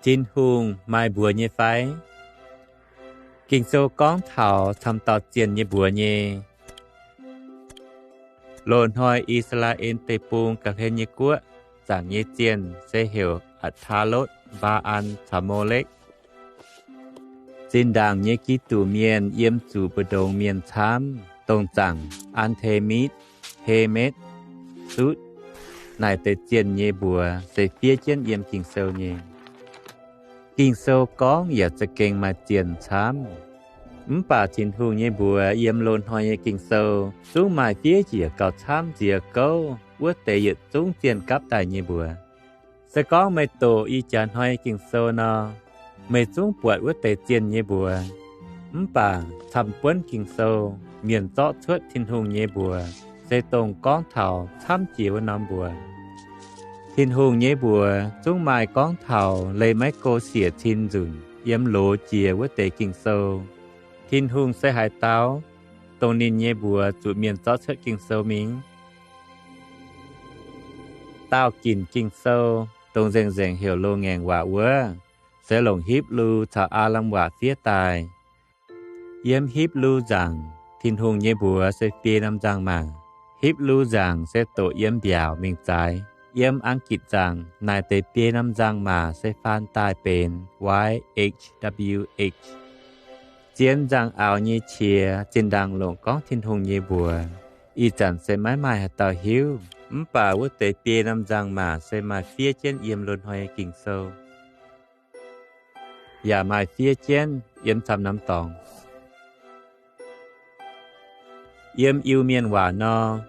Tin-Hungh maaih mbuox nyei fai? Ging-Sou gorngv taux camv dauh zienh nyei mbuox nyei. Loz-hnoi I^saa^laa^en Deic-Bung ga'hlen nyei guoqv zaangc nyei zienh se heuc Atc^taa^lotv, Mbaa^an caux Molekv. Zinh ndaangc nyei Giduc mienh yiem zuqc mbu'ndongx mienh camv, dongh zaangc An^te^mitv, He^metv, Sutv. Naaic deix zienh nyei mbuox se fiev jienv yiem Ging-Sou nyei. Ging-Sou gorngv yaac za'gengh maaih zienh camv. Mv baac Tin-Hungh nyei mbuox yiem loz-hnoi nyei Ging-Sou zungv maaih fiev njiec gauh camv nziex gouv wuov deix yietc zungv zienh gapv daaih nyei mbuox. Se gorngv meih doqc ih jaax hnoi Ging-Sou nor, meih zungv buatc wuov deix zienh nyei mbuox. Mv baac camv-buonv Ging-Sou, mienh zorqv cuotv Tin-Hungh nyei mbuox se dongh gorngv taux camv jiex wuov norm mbuox. Tin-Hungh nyei mbuox zungv maaih gorngv taux leih maiv go siec cin nzunc yiem loz jiex wuov deix Ging-Sou. Tin-Hungh se haaix dauh, dongh ninh nyei mbuox zuqc mienh zorqv cuotv Ging-Sou mingh? Daauh ginc Ging-Sou, dongh nzengc-nzengc heuc Loz-Ngaengc Waac wuov, se longc Hipv^lu caux Aalamh Waac fiev daaih. Yiem Hipv^lu nzaangc, Tin-Hungh nyei mbuox se biei norm nzangc-maac. Hipv^lu nzaangc se doqc yiem mbiaauc mingh zaaix. Yiem Ang^gitc nzaangc naaic deix biei norm nzangc-maac se faan daaih benx Y H W H. Zien nzangc-aaux nyei qiex zinh ndaangc longc gorngv Tin-Hungh nyei mbuox. Ih zanc se maiv maaih haaix dauh hiuv, mv baac wuov deix biei norm nzangc-maac se maaih fiev jienv yiem loz-hnoi nyei Ging-Sou, yaac maaih fiev jienv yiem camv norm dorngx. Yiem Iu-Mienh waac nor,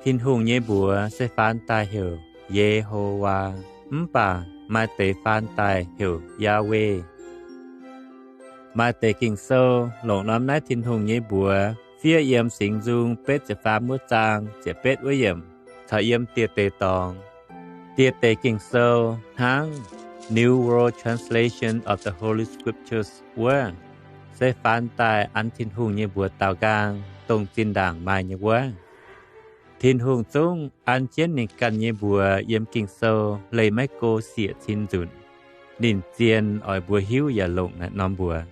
Tin-Hungh nyei mbuox se faan daaih heuc Ye^ho^waa, mv baac maaih deix faan daaih heuc Yawe. Maaih deix Ging-Sou longc norm naaiv Tin-Hungh nyei mbuox fiev yiem Singx Nzung betv ziepc faam wuov zaang ziepc betv wuov yiemc caux yiem dieh deix dorngx. Dieh deix Ging-Sou hnangv New World Translation of the Holy Scriptures wuov, se faan daaih an Tin-Hungh nyei mbuox daaux nqaang, dongh zinh ndaangc maaih nyei wuov. Tin-Hungh zungv an jienv ninh ganh nyei mbuox yiem Ging-Sou leih maiv go siec cin nzunc. Ninh zien oix mbuo hiuv yaac longc naaiv norm mbuox.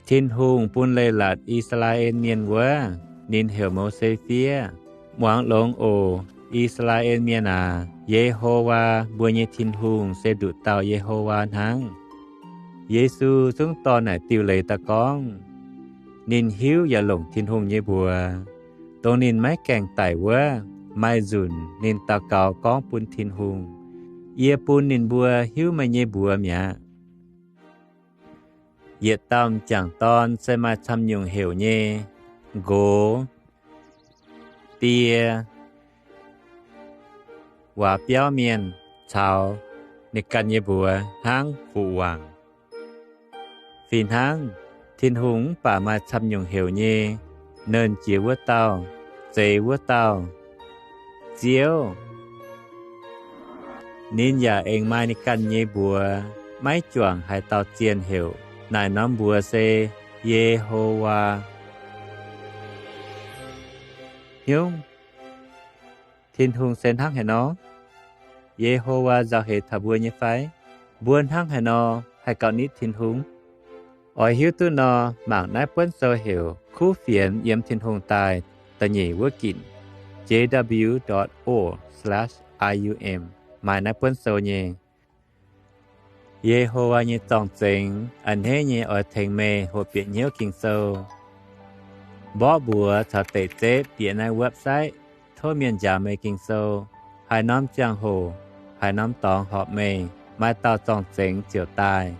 Tin-Hungh bun leiz-latc I^saa^laa^en Mienh wuov, ninh heuc Mose fiev, Muangx longx oc, I^saa^laa^en Mienh aac. Ye^ho^waa, mbuo nyei Tin-Hungh, se nduqc dauh Ye^ho^waa hnangv. Yesu zungv dorh naaic diuh leiz daaih gorngv, ninh hiuv yaac longc Tin-Hungh nyei mbuox. Dongh ninh maiv gaengh daic wuov, maaih nzunc ninh daux gaux gorngv bun Tin-Hungh, Yie bun ninh mbuo hiuv meih nyei mbuox mi'aqv. Yietc dauh m'jangc dorn se maaih camv nyungc heuc nyei, nqox, die, waac biauv mienh caux ninh ganh nyei mbuox hnangv fuqv waangc. Fih hnangv, Tin-Hungh mv baac maaih camv nyungc heuc nyei, Nernh Jiex Wuov Dauh, Zeix Wuov Dauh, Ziouv. Ninh yaac aengx maaih ninh ganh nyei mbuox, maiv juangc haaix dauh zienh heuc. Naaic norm mbuox se Ye^ho^waa. Hnyouv, Tin-Hungh se hnangv haaix nor? Ye^ho^waa nzauh heix taux mbuo nyei fai? Mbuo hnangv haaix nor haih gauh nitv Tin-Hungh? Oix hiuv duqv nor, mangc naaiv buonv sou heuc Kuv Fienx Yiem Tin-Hungh Daaih da'nyeic wuov ginc, J W dot org slash I U M, maaih naaiv buonv sou nyei. Ye^ho^waa nyei zorng-zengx a'hneiv nyei oix tengx meih hoqc bieqc hnyouv Ging-Sou. Mborqv mbuox caux deic-zepv bieqc naaiv website tov mienh njaaux meih Ging-Sou. Haaix norm ziangh hoc, haaix norm dorngx horpc meih, maaih dauh zorng-zengx ziouc daaih.